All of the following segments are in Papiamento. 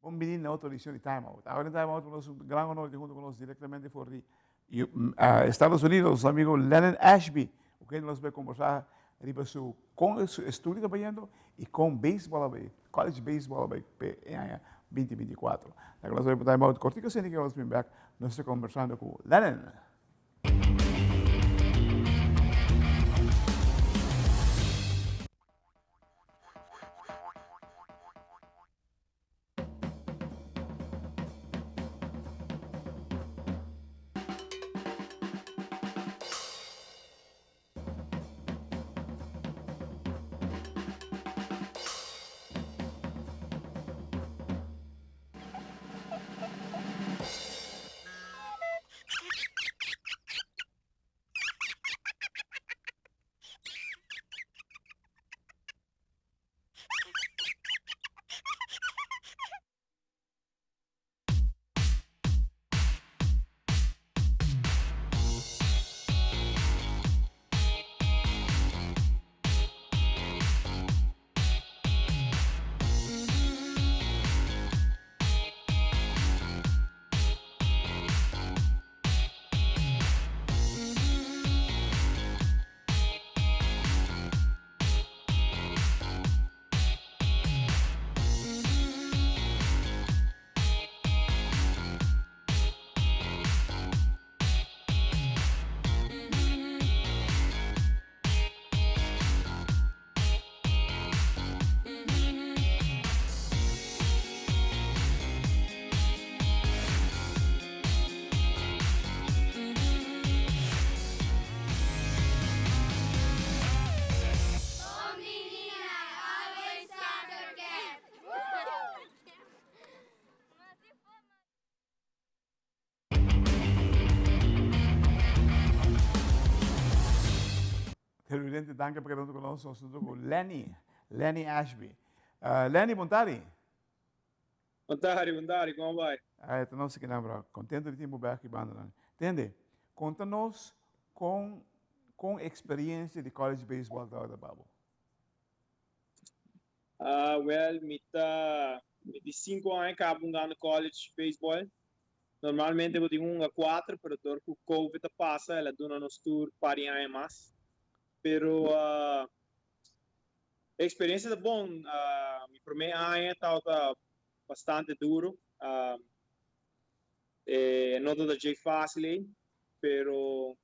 Bon bini na otro edicion di Time Out. Awe den Time Out nos un gran honor di hunto cu nos directamente for di Estados Unidos, nos amigo Lennon Ashby, cu kende nos bay conversa riba su con su estudio ta bayendo y con baseball a bay, college baseball a bay pe e aña binti binti kuater. Laga nos bay pa Time Out cortico asina que nos bin bek, nos ta conversando cu Lennon. Televidente, danki pa keda huntu ku nos. Nos ta ku Lenny, Lenny Ashby. Uh, Lenny, bon tardi. Bon tardi, bon tardi, kon bai? Ah, ta nos kinan, bro. Contento di tin bo bek aki banda nan. Tende, konta nos kon kon experiencia di college baseball ta pa bo. Uh, well, mi ta mi di 5 aña kaba hungando college baseball. Normalmente bo tin hunga 4, pero dor ku COVID a pasa, el a duna nos tur par di aña mas. Pero uh, experiencia ta bon. Uh, mi promé aña tabata bastante duro. Uh, eh, no tabata dje fácil ei, pero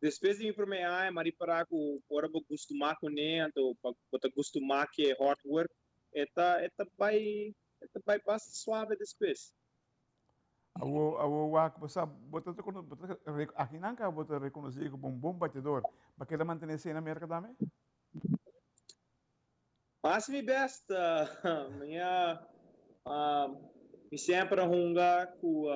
despues di mi promé aña m'a ripará ku ora bo gustumá kuné, anto bo ta gustumá ku e hard work, e ta e ta bai e ta bai basta suave despues. Awo awo wak bo sa bo ta bo ta aki nan ka bo ta rekonosí komo un bon bateador. Bo keda mantené esei na Merka tambe? Hasi mi best. Mi a mi semper a hunga ku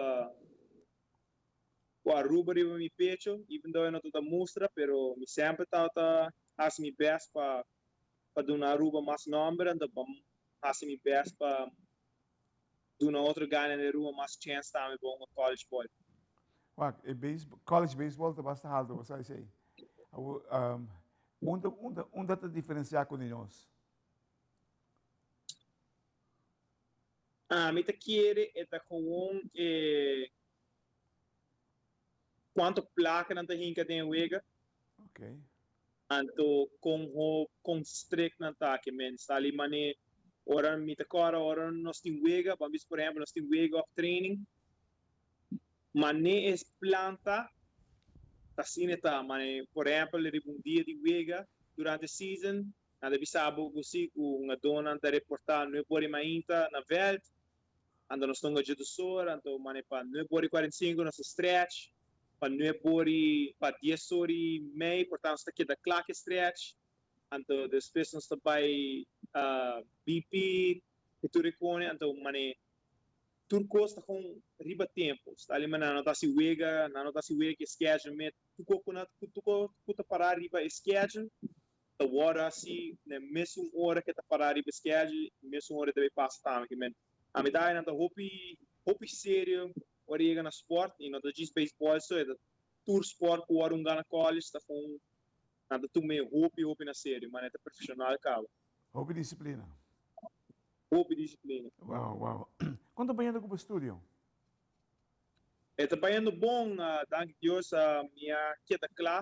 ku Aruba riba mi pecho, even though e no ta mustra, pero mi semper tabata hasi mi best pa pa duna Aruba mas nomber, anto pa hasi mi best pa duna otro gana di Aruba mas chance tambe pa hunga college ball. Wak, e baseball, college baseball ta basta halto, bo sa esei. Awo, um, unda, unda, unda ta diferencia ku di nos? Ami ta kere e ta gewoon e cuanto placa nan ta hinca den e wega. Okay. Anto con ho con strict nan ta ke men sali mane ora mi ta cora ora nos tin wega, ban bisa por ehempel nos tin wega of training, mane es planta ta asina e ta, mane por ehempel riba un dia di wega durante season Nan ta bisa bo ku si ku hungadónan ta reportá nuebe ora i mainta na vèlt, anto nos ta hunga djedus ora, anto mane pa nuebe ora i kuarenta i sinku nos ta stretch, pa nuebe ora i pa dies ora i mei por ta nos ta keda kla ku e stretch, anto despues nos ta bai BP ku tur e kone, anto mane tur kos ta kon riba tempu. Sta li manera nan no ta hasi wega, nan no ta hasi wega ku e schedule met, tur kos ku nan tur kos ku ta pará riba e schedule Ta wòrdu hasi na e mesun ora ke ta pará riba e schedule, e mesun ora e ta bay pasa tambe. Ke men ami ta haña nan ta hopi hopi serio ora yega na sport i no ta djis beisbòl so, e ta tur sport ku wòrdu hunga na college ta kon nan ta tuma e hopi hopi na serio, manera ta profeshonal kaba. Hopi disiplina. Hopi disiplina. Wow, wow. Kon ta bayendo ku bo studio? E ta bayendo bon, danki Dios. Mi a keda kla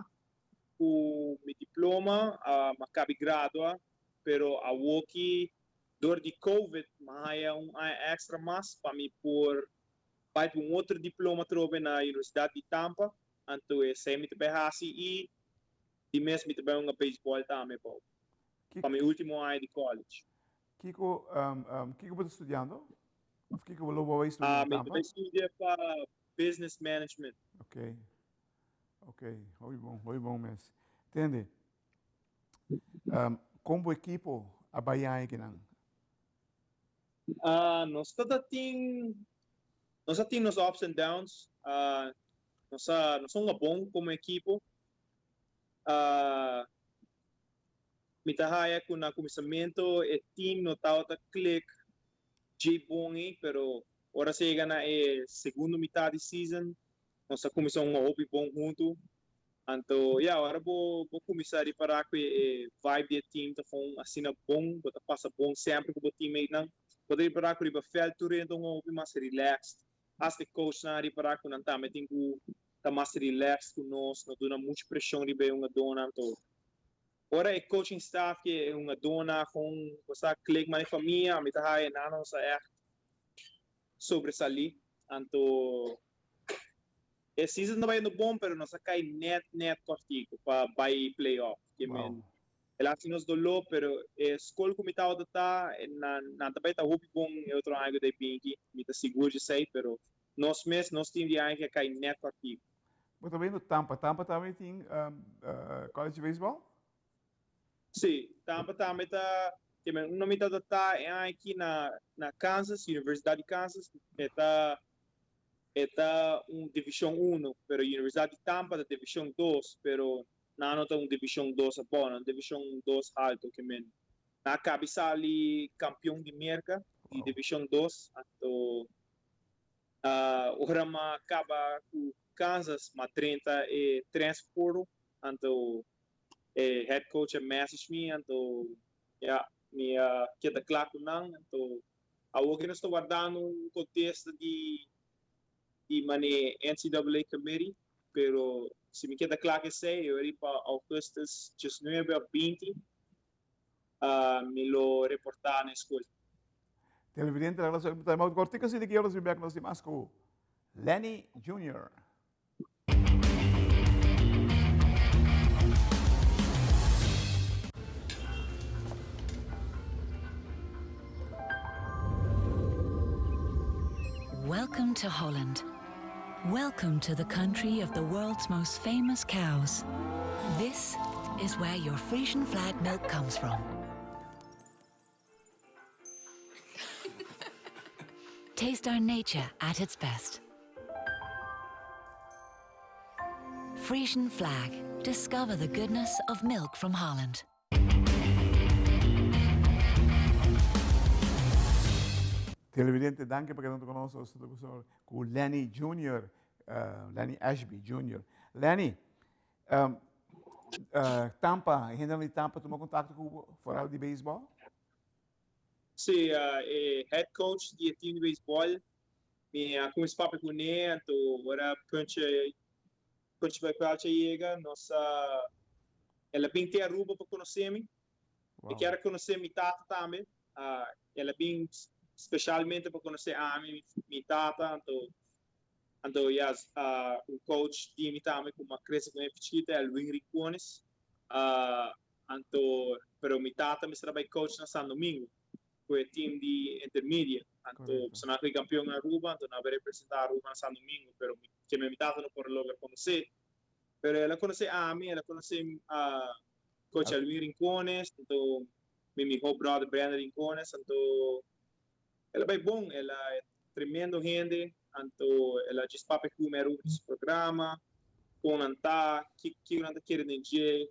ku mi diploma, mi a kabi gradua, pero awoki dor di Covid mi a haya un aña extra mas pa mi por bai pa un otro diploma atrobe na Universidad di Tampa. Anto esei mi ta bai hasi i di mes mi ta bai hunga beisbòl tambe bou pa mi ultimo aña di college. Kiko kiko bo ta studiando? Of kiko bo lo bo bai studia na Mi ta Tampa? bai studia pa business management. Ok. Ok, hopi bon, hopi bon mes. Tende, kon bo ekipo a bai aña kinan? Nos ta tin nos a tin nos ups and downs. Nos a nos a hunga bon komo ekipo. Mi ta haya ku na kuminsamentu e team no tabata klik dje bon ei, pero ora se yega na e segundo mitad di season nos a kuminsá hunga hopi bon huntu. Anto ya, ora bo bo kuminsá ripará ku e vibe di e team ta fon asina bon, bo ta pasa bon semper ku bo teammatenan. Bo ta ripará ku riba vèlt tur hende ta hunga hopi mas relaxed. Hasta e coachnan a ripará ku nan tambe tin ku ta mas relaxed ku nos, no duna muchu preshon riba e hungadónan. Anto ora e coaching staff ku e hungadónan kon bo sa klik mas di famia, mi ta haya nan nos a ègt sobresalí. Anto e season ta bayendo bon pero nos a kai net net kòrtiku pa bai playoff. Ke men el a hasi nos doló pero e skol ku mi tabata ta nan ta bai ta hopi bon e otro aña ku ta e binti. Mi ta sigur dje esei pero nos mes nos team di aña aki a kai net kòrtiku. Bo ta bayendo Tampa. Tampa tambe tin college baseball? Sí, Tampa tambe ta, ke men unda mi tabata ta e aña aki na na Kansas, Universidad di Kansas, e ta e ta un divishon uno, pero Universidad di Tampa ta divishon dos, pero nan no ta un divishon dos abou, nan divishon dos halto, ke men nan a kabi sali kampion di Merka di divishon dos, anto ora m'a kaba ku Kansas m'a drenta e transfer portal, anto E head coach a message mi anto ya mi a keda kla ku nan anto awor ke nos ta wardando un kontesta di di mane NCAA committee pero si mi keda kla ku esei yo riba augustus diesnuebe of binti mi lo reporta na e skol. Televidente la nos ta mouth kortiko si di ki ora nos bin bek nos tin mas ku Lenny Junior. Welcome to Holland. Welcome to the country of the world's most famous cows. This is where your Frisian flag milk comes from. Taste our nature at its best. Frisian flag. Discover the goodness of milk from Holland. Televidente, danki pa keda hunto ku nos. Nos ta ku Lenny Junior, Lenny Ashby Junior. Lenny, Tampa, e hendenan di Tampa tuma kontakto ku bo foral di beisbòl? Sí, e head coach di e team di beisbòl, mi a kuminsá papia kuné, anto ora Punche Punche bai Pèlche a yega, nos a, el a bin te Aruba pa konosé mi. E kier a konosé mi tata tambe. El a bin spesialmente pa konosé ami, mi tata, anto Anto ya un coach di mi tambe cu m'a crece cu e pichita, Elwin Rincones. Anto, pero mi tata mester a bay coach na San Domingo cu e team di intermedia. Anto, pasobra nan a fui campeon na Aruba, anto nan a bay representa Aruba na San Domingo, pero mi keme mi tata no por a logra conoce. Pero el a conoce ami, el a conoce coach Elwin Rincones, anto mi miho brother Brandon Rincones, anto El a bai bon, el a tremendo hende, anto el a djis papia ku mi aruba di su programa, kon nan ta, kiko nan ta kere den dje,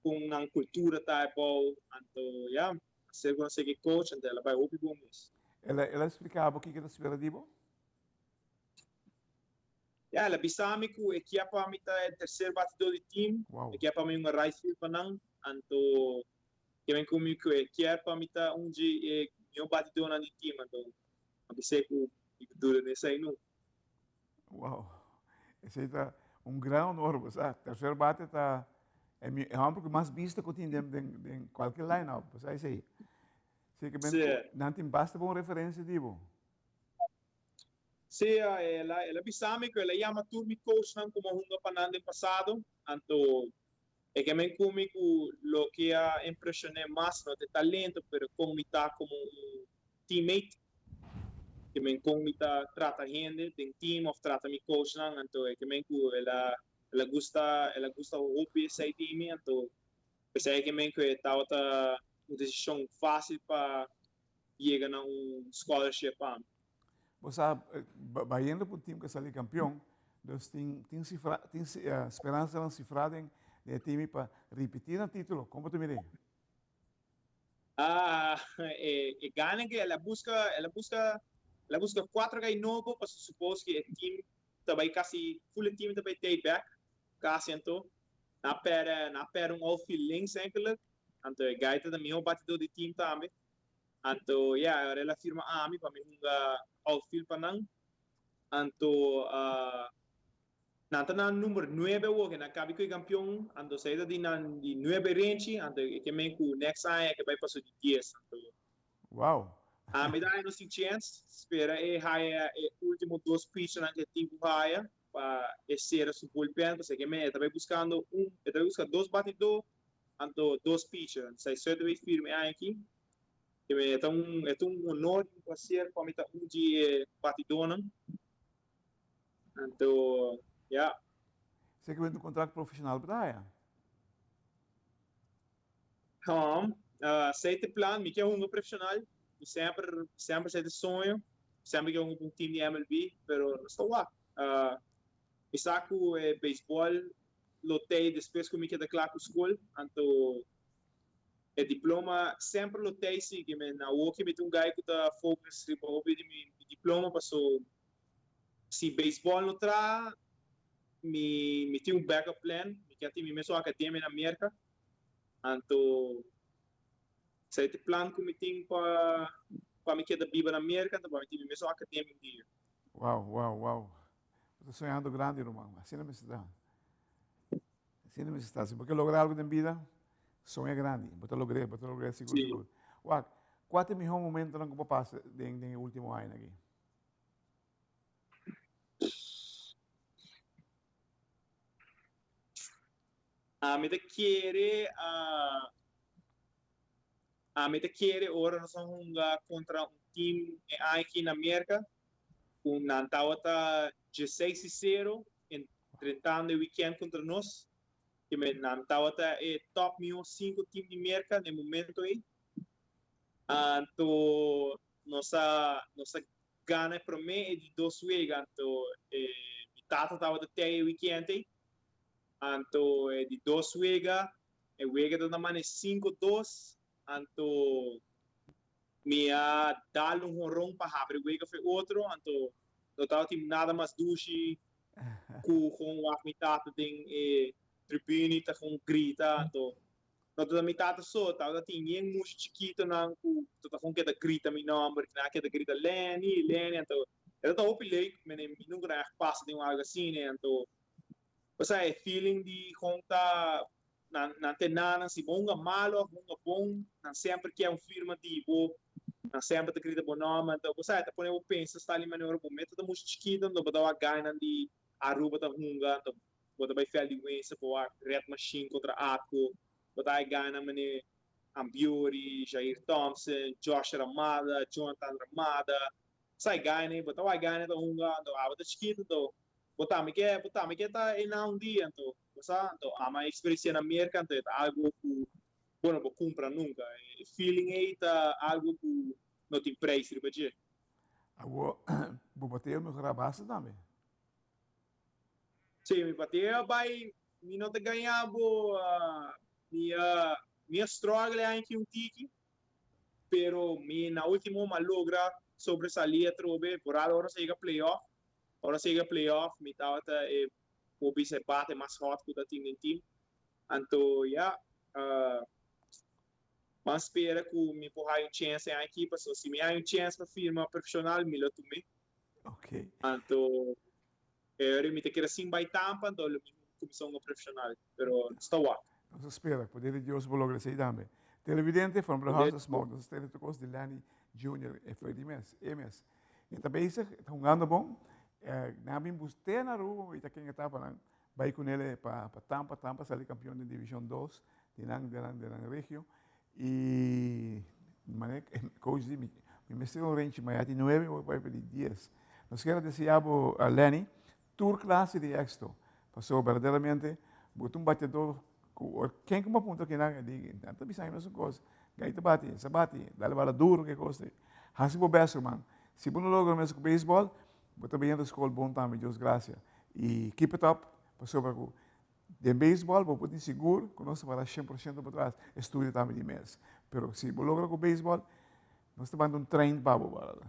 kon nan kultura ta ebou, anto ya, a ser ku nan seki coach, anto el a bai hopi bon mes. El a el a splika bo kiko ta spera di bo? Ya, el a bisa mi ku e kia pa mi ta e terser batidó di team, e kia pa mi un right field pa nan, anto ke men ku mi ku e kier pa mi ta un dje e. mihó batidónan di team, anto a bis'é ku mi ta duda den esei no. Wow, esei ta un gran honor, bo sa. Tercer bate ta e mi e homber ku mas bista ku tin den den den kualke line-up, bo sa esei. Así ke men nan tin basta bon referensia di bo. Sí, el a el a bisa mi ku el a yama tur mi coachnan ku mi a hunga pa nan den pasado, anto e ke men ku mi ku loke a impreshoné mas no ta e talento pero kon mi ta komo un teammate, ke men kon mi ta trata hende den team of trata mi coachnan, anto e ke men ku el a el a gusta el a gusta hopi esei di mi, anto p'esei e ke men ku e tabata un desishon fásil pa yega na un scholarship pa mi. Bo sa, bayendo pa un team ku a sali kampion, dus tin tin sifra tin speransanan sifrá den e team pa ripití nan título. Kon bo ta mir'é? Ah, e e gana ke el a buska el a buska el a buska kuater gai nobo pasobra supos ku e team ta bai kasi full e team ta bai tei bek kasi anto nan a pèrdè nan a pèrdè un outfield links enkele anto e gai ta ta mihó batidó di team tambe. Anto ya, ora el a firma ami pa mi hunga outfield pa nan. Anto nan ta na number nuebe awor, ke nan kabi ku e kampion. Anto esei ta di nan di nuebe renchi, anto e ke men ku next aña e ke bai paso di dies. Anto Wow! ami ta haya nos tin chance, spera e haya e ultimo dos pitchernan ke e tin ku haya pa e sera su bullpen, pasobra e ke men e ta bai buskando un, e ta bai buska dos batidó Anto dos pitcher, sai suerte bay firma e aña aki. E ta un e ta un honor y un placer pa mi ta un di e batidónan. Anto, ya. Esei ke benta un contract profesional bo ta haya? Hom, esei ta e plan, mi ke hunga profesional, mi semper semper esei ta e soño, semper ke hunga pa un team di MLB, pero nos ta wak. Mi sa ku e beisbòl lo tei despues ku mi keda kla ku skol, anto e diploma semper lo tei sigui mi. Awoki mi ta un guy ku ta focus riba hopi di mi diploma paso si beisbòl no traha mi mi tin un backup plan, mi ke tin mi mesun akademia na Merka, anto esei ta e plan ku mi tin pa pa mi keda biba na Merka, anto pa mi tin mi mesun akademia un dia. Wow, wow, wow. Bo ta soñando grandi, ruman. Asina mester ta. Asina mester ta. Si bo ke logra algo den bida, soña grandi. Bo ta logr'é, bo ta logr'é sigur, sigur. Wak, kua ta e mihó momentonan ku bo pasa den den e último añanan aki? Ami ta kere, ami ta kere ora nos a hunga kontra un team e aña aki na Merka, ku nan tabata dieseis i sero enfrentando e weekend kontra nos. Keme nan tabata e top mihó sinku team di Merka na e momento ei. Anto nos a nos a gana e promé e di dos wega. Anto e mi tata tabata tei e weekend ei. Anto e di dos wega, e wega ta na mane sinku dos. Anto Mi a dal un honron pa habri wega for e otro, anto no tabatin nada mas dushi ku gewoon wak mi tata den e tribune ta gewoon grita, anto no tabata mi tata so, tabata tin yen mucha chikitonan ku ta gewoon keda grita mi nomber, nan a keda grita Lenny, Lenny, anto e tabata hopi leuk, mi nunka no a echt pasa den un algo asina, anto osea e feeling di gewoon ta Nan nan te nanan si bo hunga malo of hunga bon, nan semper kier un firma di bo, nan semper ta grita bo nomber, anto bo sa e ta pone bo pensa sta li manera bo meta ta mucho chikito anto bo ta wak guynan di Aruba ta hunga anto bo ta bay veld di Windsor bo wak Red Machine contra Atco, bo ta hay guynan mane Ambiori, Jair Thompson, Josh Ramada, Jonathan Ramada, sa e guynan bo ta wak guynan ta hunga anto abo ta chikito anto bo tambe ke bo tambe ke ta einan un dia anto. Bo sa, anto ama e experiencia na Merca, anto e ta algo cu bo no por cumpra nunca. E feeling ey ta algo cu no tin prijs riba dje. Awor, bo bateo mehora basta tambe? Sí, mi bateo a bay, mi no ta gaña bo, mi a, mi a struggle e aña aki un tiki, pero mi na ultimo mi a logra sobresali atrobe, vooral ora nos a yega playoff, ora nos a yega playoff mi tabata e por bisa e bate mas hot cu ta tin den team. Anto ya, Ban spera ku mi por haya un chèns den aki, pasobra si mi haya un chèns pa firma profeshonal mi lo tum'é. Anto e ora mi ta keda sin bai Tampa, anto lo mi kuminsá hunga profeshonal, pero nos ta wak. Nos ta spera, poder di Dios bo logra esei tambe. Televidente, From the House of Smoke, nos ta tene tur kos di Lenny Junior, e foi di mes, e mes. E ta bezig, e ta hungando bon, nan a bin bust'é na Aruba, i ta ken e ta pa nan bai ku nele pa Tampa, Tampa sali kampion den Divishon dos di nan di nan di nan regio i mane coach di mi mi mester un renchi ma ya tin nuebe mi por bai pa di dies. Nos kier a desea bo Lenny tur klase di éxito pasobra berdaderamente bo ta un bateador ku ora ken ku bo a puntra kinan e di nan ta bisa e mesun kos gai ta bati sa bati dale bala duro ke kos hasi bo best ruman si bo no logra mes ku beisbòl Bo ta bayendo skol bon tambe, Dios gracia. Y keep it up, pasobra cu den baseball bo por tin sigur cu nos ta para 100% bo tras, estudio tambe di mes. Pero si bo logra cu baseball, nos ta manda un trein pa bo, brother.